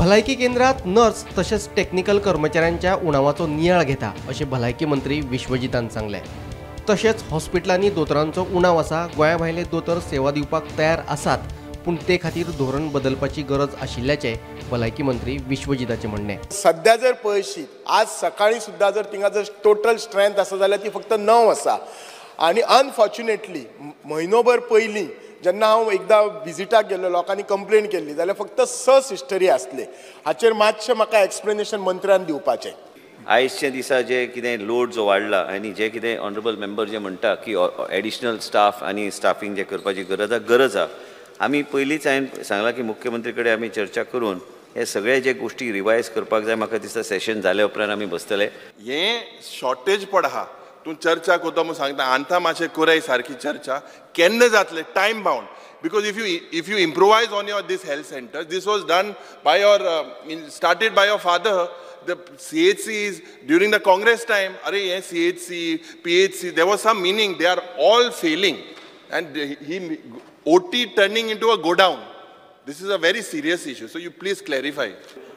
भलायकी केंद्रात नर्स तशेंच टेक्निकल कर्मचाऱ्यांच्या उणावाचो नियाळ घेता अशें भलायकी मंत्री विश्वजीतान सांगलें। तशेंच हॉस्पिटलांनी दोतोरांचो उणाव आसा। गोंया भायले दोतोर सेवा दिवपाक तयार आसात, पूण ते खातीर धोरण बदलपाची गरज आशिल्ल्याचें भलायकी मंत्री विश्वजीताचें म्हणणें। सध्या जर पळयशीत आज सकाळी सुद्दां जर थिंगा जर टोटल स्ट्रेंथ आसा जाल्यार ती फक्त 9 आसा आनी अनफॉर्च्युनेटली म्हयनोभर पयलीं जेन्ना हांव एकदां विजिटाक गेल्लो लोकांनी कंप्लेन केल्ली जाल्यार फक्त 6 सिस्टरी आसले। हाचेर मातशें म्हाका एक्सप्लेनेशन मंत्र्यान दिवपाचें। आयजच्या दिसा जे कितें लोड जो वाडला आनी जे कितें ऑनरेबल मेंबर जे म्हणटा की एडिशनल स्टाफ आनी स्टाफींग जे करपाची गरज आसा, गरज आसा। आमी पयलींच हांवें सांगलां की मुख्यमंत्री कडेन आमी चर्चा करून हे सगळे जे गोश्टी रिवायज करपाक जाय। म्हाका दिसता सेशन जाले उपरांत आमी बसतले। हें शॉर्टेज पड आहा, तूं चर्चा करता म्हूण सांगता, आंता मातशें कोराय सारकी चर्चा केन्ना जातले, time bound. Because if you improvise on your this health centre, this was done by your started by your father. The CHCs during the Congress time, arey ye CHC, PHC, there was some meaning. They are all failing, and he OT turning into a godown. This is a very serious issue. So you please clarify.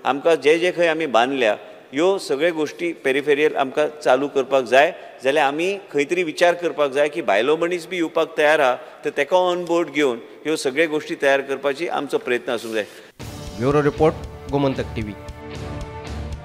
आमकां जे जे खंय आमी बांदल्या ह्यो सगळे गोष्टी peripheral आमकां चालू करपाक जाय, जाल्यार आमी खंय तरी विचार करपाक जाय की बायलो मनीस बी येवपाक तयार आहा तर तेका ऑन बोर्ड घेवन ह्यो सगळे गोष्टी तयार करपाची आमचो प्रयत्न आसूंक जाय। Bureau report, Gomantak TV.